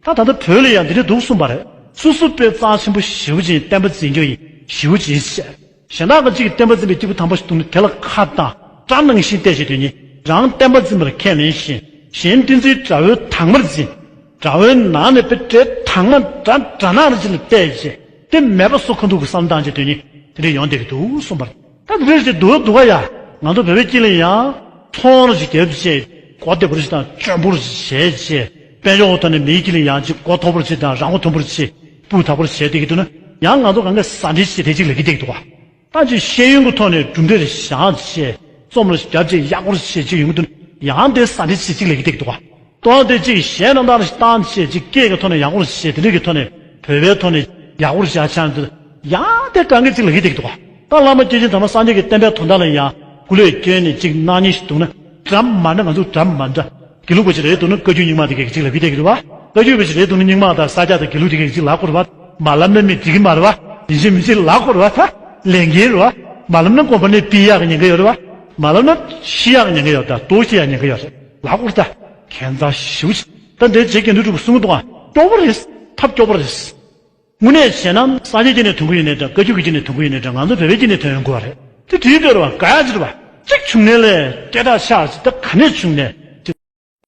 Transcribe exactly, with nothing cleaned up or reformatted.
ད་ད་ལྟ་བོད་ལ་ཡང་འདི་འདྲ་འདུག་གསུངས་པ་རེད། སོ་སོ་དཔེ་རྩ་ཆེན་པོ་ཞེ་པོ་ཅིག་ཡིན། བསྟན་པ་འཛིན་རྒྱུ་ཡིན། ཞེ་པོ་ཅིག་ཡིན་ཟེར། གཞན་དག་གིས་གཅིག་གིས་བསྟན་པ་འཛིན་པའི་སྐྱེས་བུ་དམ་པ་ཞིག་འདུག་ན་དེ་ལ་ཁ་གདངས་སྐྲག་ནང་བཞིན་བལྟས་བྱས་དོན་གཉིས། རང་བསྟན་པ་འཛིན་པར་ཁས་ལེན་ཞིང་། གཞན་བསྟན་འཛིན་དགྲ་བོའི་དྭངས་མར་འཛིན། དགྲ་བོའི་ནང་ནས་དཔེ་འདྲའི་དྭངས་མ་འདྲ་འདྲ་ནང་རེ་ཅིག་ལ་བལྟས་བྱས། དེ་མེད་པ་བཟོ་ཁ་ཐུག་གི་བསམ་བཏང་བྱས་དོན་གཉིས་དེ་འདྲ་ཡོང་བསྡད་ཀྱི་འདུག་གསུངས་པ་རེད། ད་དེ་འདྲ་ཞིག་འདུག་འདུག་ག་ཡ། ང་ཚོ་བོད་པའི་དཀྱིལ་ལ་ཡང་ཚོང་རེ་ཞིག་བརྒྱབ་བྱས། གོ་བདེ་པོ་རེ་ཞིག་དང་། སྐྱོན་པོ་རེ་ཞིག་བྱས་བྱས། དཔལ་འབྱོར་ཐོག་ནས་མིའི་དཀྱིལ་ལ་ཡང་ཅིག་མགོ་མཐོ་པོ་རེ་ཞིག་དང་། རང་མགོ་མཐོན་པོ་རེ་ཞིག་སྤུས་དག་པོ་རེ་བྱས་བསྡད་ཀྱི་འདུག་ན། ཡང་ང་ཚོ་གང་ག་ཟ་འདྲེ་ཞིག་དེ་གཅིག་ལབ་ཀྱི་བསྡད་ཀྱི་འདུག་ག་ད་ཅིག་ཤེས་ཡོན་གྱི་ཐོག་ནས་གྲུབ་འབྲས་རེ་བཞག་བྱས། རྩོམ་རེ་བརྒྱབ་བྱས། ཡག་པོ་རེ་བྱས་ཅིག་ཡོང་གི་འདུག་ན། ཡང་དེ་ཟ་འདྲེ་ཞིག་གཅིག་ལབ་ཀྱི་བསྡད་ཀྱི་འདུག་ག་ཏོག་དེ་གཅིག་གཞས་རྣམ་དག་རེ་ཞིག་བཏང་བྱས། ཅིག་སྐད་ཀྱི་ཐོག་ནས་ཡག་པོ་རེ་བྱས། དེ་འདྲ་གི་ཐོག་ནས་བོད་པའི་ཐོག་ནས་ཡག་པོ་རེ་བྱས་ཆགས་འདུག་ཡང་དེ་གང་གི་གཅིག་ལབ་ཀྱི་བསྡད་ཀྱི་འདུག་ག་ད་བླ་མ་སྐྱེས་ཆེན་དམ་པ་སངས་རྒྱས་ཀྱི་བསྟན་པའི་དོན་དག་ལ་ཡང་སྐུ་ལས་བསྐྱོན་ནས་ཅིག་གནང་མཁན་ཞིག་འདུག་ན། འདྲ་མི་འདྲ། ང་ཚོ་འདྲ་མི་འདྲ། དགེ་ལུགས་པ་ཞིག་རེད་འདུག་ན་བཀའ་བརྒྱུད་རྙིང་མ་དེ་གས་གཅིག་ལབ་ཀྱི་བསྡད་ཀྱི་འདུག་བ། བཀའ་བརྒྱུད་པ་ཞིག་རེད་འདུག་ན་རྙིང་མ་དང་ས་སྐྱ་དང་དགེ་ལུགས་དེ་གས་གཅིག་ལབ་དགོས་རེད་བ། མ་ལབ་ན་མི་འགྲིག་གི་མ་རེད་བ། ཡིན་གཅིག་མིན་གཅིག་ལབ་དགོས་རེད་བ། ད་ལས་འགན་རེད་བ། མ་ལབ་ན་ཀོམ་པ་ནི་ཕུད་ཡག་གི་ཉེན་ཁ་ཡོད་རེད་བ། མ་ལབ་ན་ཤི་ཡག་གི་ཉེན་ཁ་ཡོད། ད་ལྟོགས་ཤི་ཡག་ཉེན་ཁ་ཡོད་རེད། ལབ་དགོས་རེད། ད་ཁྱད་མཚར་ཞེ་པོ་ཅིག་ད་འདིར་རྗེ་དགེ་འདུན་གྲུབ་གསུང་གི་འདུག་ག་སྐྱོ་པོ་རེད། ཐབས་སྐྱོ་པོ་རེད། དངོས་གནས་བྱས་ན་སངས་རྒྱས་ཀྱི་ནས་ཐོན་གྱི་ཡོད་ནའི་འདྲ། བཀའ་བརྒྱུད་ཀྱི་ནས་ཐོན་གྱི་ཡོད་ནའི་འདྲ། ང་ཚོ་བོད་པའི་ཀྱི་ནས་ཐོན་ཡོང་དགོས་པ་རེད། དེ་དུས་འདིར་བ་ག་ཡ་ཅིག་རེད་བ། གཅིག་བྱུང་ནས་ལས་སྐད་གྲགས་ཆགས་ཅིག་ད་ག་ནས་བྱུང་ནས།